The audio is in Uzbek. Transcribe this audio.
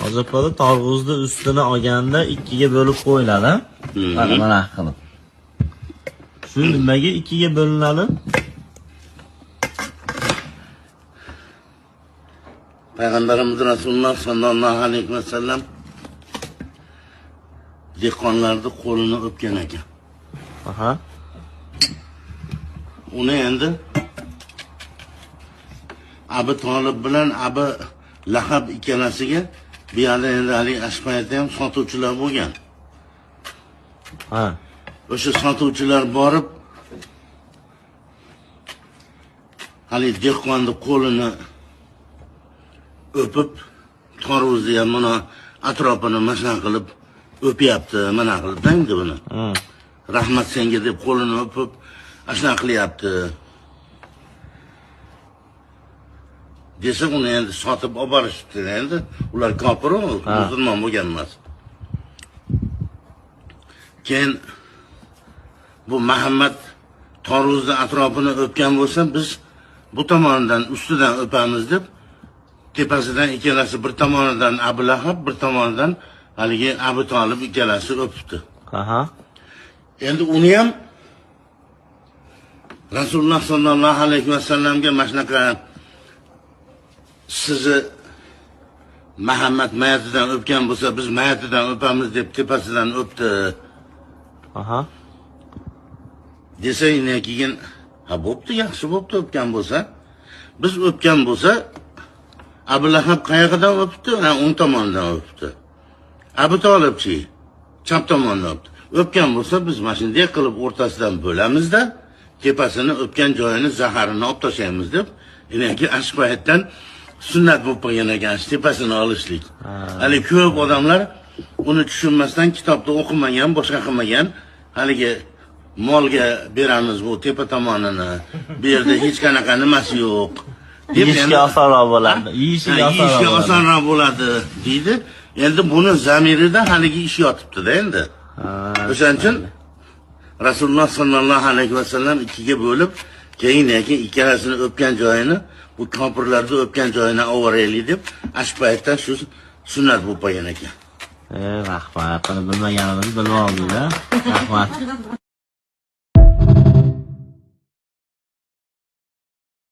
Hozir poda tarvuzni ustini olganda ikkiga bo'lib qo'yiladi. Mana mana qilib. Shu nimaga ikkiga bo'linadi? Payg'ambarimiz Rasululloh sallallohu alayhi vasallam dehqonlarni qo'lini o'pgan ekan. Aha. Uni endi Abi Tolib bilan Abi Lahab ikkalasiga bu yerda endi haligi ashpayatda ham sotuvchilar bo'lgan. Ha. O'sha sotuvchilar borib haligi dehqonni qo'lini o'pib, tarvuzni ham mana atrofini mashan qilib o'pyapti, mana qilib endi buni. Rahmat senga deb qo'lini o'pib, ashna qilyapti. Desa uni endi sotib olib borishibdi endi. Ular kofir, musulmon bo'lgan emas. Keyin bu Muhammad tarvuzni atrofini o'pgan bo'lsa, biz bu tomonidan ustidan o'pamiz deb tepasidan ikkalasi bir tomonidan Abu Lahab, bir tomonidan haligi Abu Tolib ikkalasi o'pibdi. Aha. Endi uni ham Rasululloh sallallohu alayhi vasallamga mana shunaqa sizni Muhammad mayatidan o'pgan bo'lsa, biz mayatidan o'pamiz deb tepasidan o'pdi. Aha. Desa, keyin ha bo'pti, yaxshi bo'pti o'pgan bo'lsa. Biz o'pgan bo'lsa, Abu Lahab qayerdan o'pdi? Ha, o'ng tomonidan o'pdi. Abu Tolibchi chap tomonidan o'pdi. O'pgan bo'lsa, biz mana shunday qilib o'rtasidan bo'lamizda, tepasini o'pgan joyini zaharini olib tashlaymiz deb, keyin ashpayatdan sunnat bo'lib qolgan ekan, tepasini olishlik. Hali ko'p odamlar uni tushunmasdan kitobda o'qimagan, boshqa qilmagan, haligi molga beramiz bu tepa tomonini. Bu yerda hech qanaqa nimasi yo'q. Yeyishga osonroq bo'ladi. Yeyishga osonroq bo'ladi deydi. Endi buni zamirida haligi ish yotibdi-da endi. O'shaning uchun Rasululloh sallallohu alayhi vasallam ikkiga bo'lib, keyin ikkalasini o'pgan joyini bu kofirlarni o'pgan joyini olib deb ashpaytdan shu sunnat bo'lib qolgan ekan. Rahmat. Buni bilmaganimizni bilib oldik-da. Rahmat.